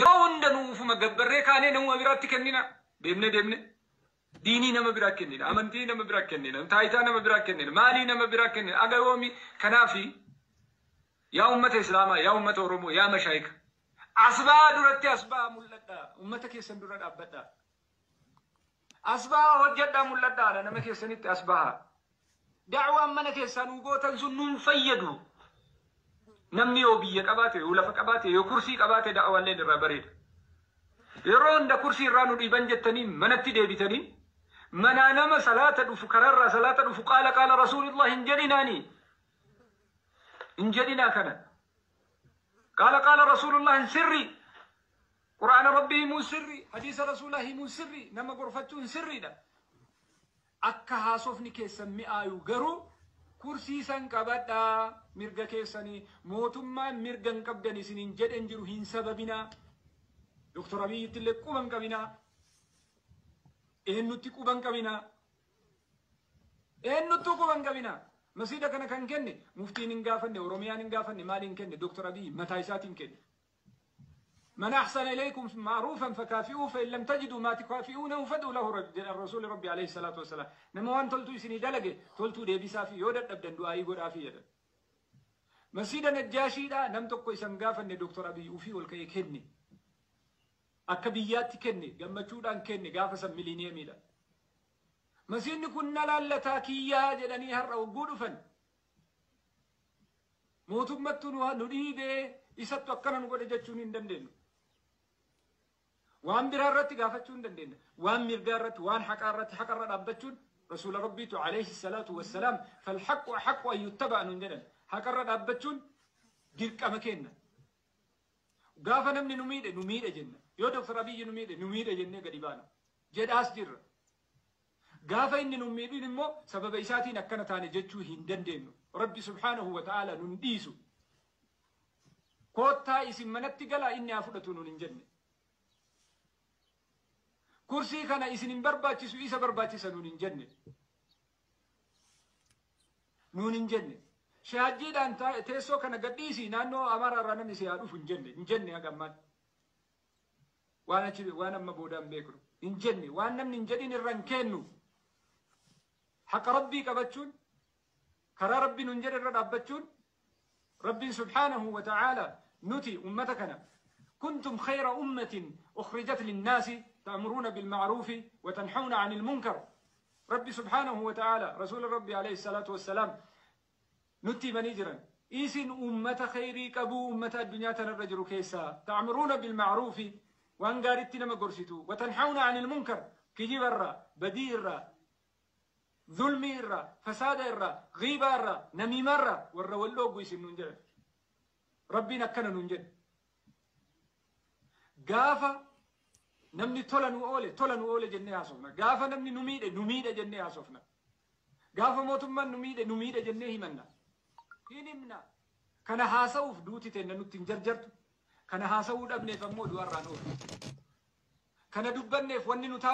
Yeroo hunda nu ufuma gabbarree kaanee namuma biraatti kennina. Deemne deemne. Diinii nama biraa kennina. Amantii nama biraa kennina. Taayitaa nama biraa kennina. Maalii nama biraa kennina. Aga yoomi kanaafi yaa ummata Islaamaa, yaa ummata Oromoo, yaa mashaayika. Asbaa duratti asbaa mul'adhaa. Ummata keessan dura dhaabbadhaa. Asbaa hojjedhaa mul'adhaa nama keessanitti asbaha. Da'waan mana keessaa nuu gootan sun nuun fayyadu. Namni yoo biyya qabaate, yoo lafa qabaate, yoo kursii qabaate da'waalleen irraa bareeda. Yeroo hunda kursii irraa nu dhiiban jettanii manatti deebitanii manaa nama salaata dhufu karaarraa salaata dhufu qaala qaala rasuulillah hin jedhinaani. Hin jedhinaa kana. Qaala qaala rasuulullah hin sirri. Quraana rabbii himuun sirri. Hadiisa rasuulaa himuun sirri. Nama gorfachuun sirriidha. Akka haasofni keessan mi'aayu garuu kursii san qabadhaa mirga keessanii mootummaan mirga hin qabdan isiniin jedhen jiru hin sababinaa. Doktor Abiyyitti illee quba hin qabinaa. Eenyutti quba hin qabinaa. Eenyuttuu quba hin qabinaa. Masiida kana kan kenne muftiin hin gaafanne, Oromiyaan hin gaafanne, maaliin kenne Doktor Abiyyi mataa isaatiin kenne. من أحسن إليكم معروفا فكافئوه فإن لم تجدوا ما تكافئونه فادعوا له الرسول ربي عليه الصلاة والسلام. نما وان تلتو إسني دلقه تلتو ديبسا في يودت أبداً دعائي قد في يدن. مسجد النجاشي دا نم تقو إسان غافن دكتور أبي وفي والكي كني. أكبيات كني قمتشودان كني غافسا ملينيمي دا. مسجد كنا لالتاكيا جدني هر وقود فن. موتمتو نديبه isattu akkana nu godhe jechuun hin dandeenyu. Waan biraa irratti gaafachuu hin dandeenyu. Waan mirgaa irratti, waan haqaa irratti, haqarra dhaabbachuun rasuula rabbiitu alayhi salaatu wassalaam falhaqu ahaqu an yuttaba'a nuun jedhan. Haqarra dhaabbachuun dirqama kenna. Gaafa namni nu miidhe nu miidhe jenna. Yoo Doktor Abiyyi nu miidhe nu miidhe jennee gadi baana. Jedhaas jirra. Gaafa inni nu miidhin immoo sababa isaatiin akkana taane jechuu hin dandeenyu. Rabbi subhaanahu wa ta'aala nun dhiisu. Koottaa isin manatti galaa inni haa fudhatu nuun hin jenne. Kursii kana isin hin barbaachisu isa barbaachisa nuun hin jenne. Nuun hin jenne. Shaajjiidhaan teessoo kana gadhiisii naannoo Amaaraa irraa namni si haa dhufu hin jenne. Hin jenne haga ammaatti. Waan achi waan amma boodaan beeknu. Hin jenne. Waan namni hin jedhin irra hin kennu. Haqa rabbii qabachuun karaa rabbii nuun jedhe irra dhaabbachuun ربي سبحانه وتعالى نتي أمتكنا كنتم خير أمة أخرجت للناس تأمرون بالمعروف وتنحون عن المنكر. ربي سبحانه وتعالى رسول ربي عليه الصلاة والسلام نتي منيجرا إيسن أمة خيري كبو أمة الدنيا تنرجر كيسا تأمرون بالمعروف وأنقارتنا مقرستو وتنحون عن المنكر كجبر بدير ظلمي الرا فساد الرا غيبة الرا نميمة الرا والرولوغ ويسن ننجل ربنا كان ننجل قافة نمني تولا نؤولي تولا نؤولي جنة عصفنا قافة نمني نميد نميد جنة عصفنا قافة موتمان نميد نميد جنة همنا هنمنا كان هاسوف دوتي تنن نتنجرجرت كان هاسو دبني فمود ورا نور كان دبني فوني نتا